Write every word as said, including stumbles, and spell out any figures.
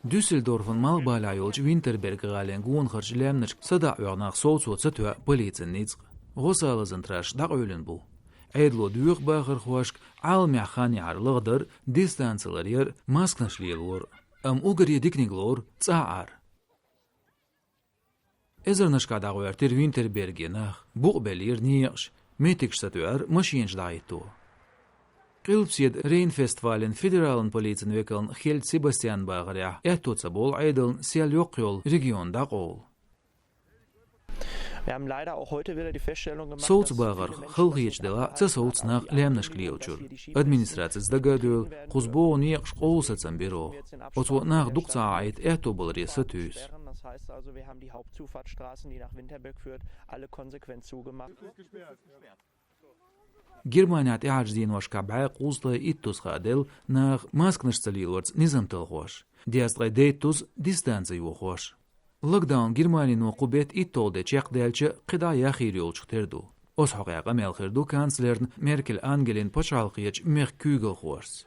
Дюссельдорфан малхбалехь йолчу Винтерберг-гӀалин гонахарчу лаьмнашка садаӀа оьгӀу нах совцо ца тоьа полицин ницкъ. ГӀо салазан трассаш дӀакъевлина бу. Ӏедало доьху бахархошка Ӏаламехь хан яхьар лахдар, дистанци ларъяр, масканаш лелор. Амма уггаре диканиг лору цӀахь Ӏар. Эзарнашкахь дӀагӀоьртира Винтерберге нах, букъ беллера некъаш, меттигаш сатоьар машенаш дӀахӀитто. Къилбаседа Рейнфестфален федералан полицин векална Хельд Себастьян бахарехь, аьтто ца болу Ӏедална сел йоккха йолу регион дӀакъовла. Wir haben leider auch heute wieder die Feststellung gemacht, Совца бахарх халахеташ делахь, ца совцу нах лаьмнашка лелачуьра. Администрацис дага а девлла, кхуза богӀу некъаш къовла сацам бира оха. Оцо нах дукха ца Ӏахьийта аьтто баларе сатуьйсу. Das heißt also, wir haben die Hauptzufahrtsstraßen, die nach Winterberg führt, alle konsequent zugemacht. Германехь тӀаьхьарчу деношкахь бӀе кхузткъе итт тус хааделла наха масканаш ца лелорца низам талхош, дезткъе дейтта тус дистанци йохош. Локдаун Германино кху беттан итталгӀа де чекхдаьлча, кхидӀа яхйийр йолчух тера ду. Оцу хьокъехь къамел хир ду канцлерна Меркель Ангелин пачхьалкхерчу мехкан куьйгалхошца.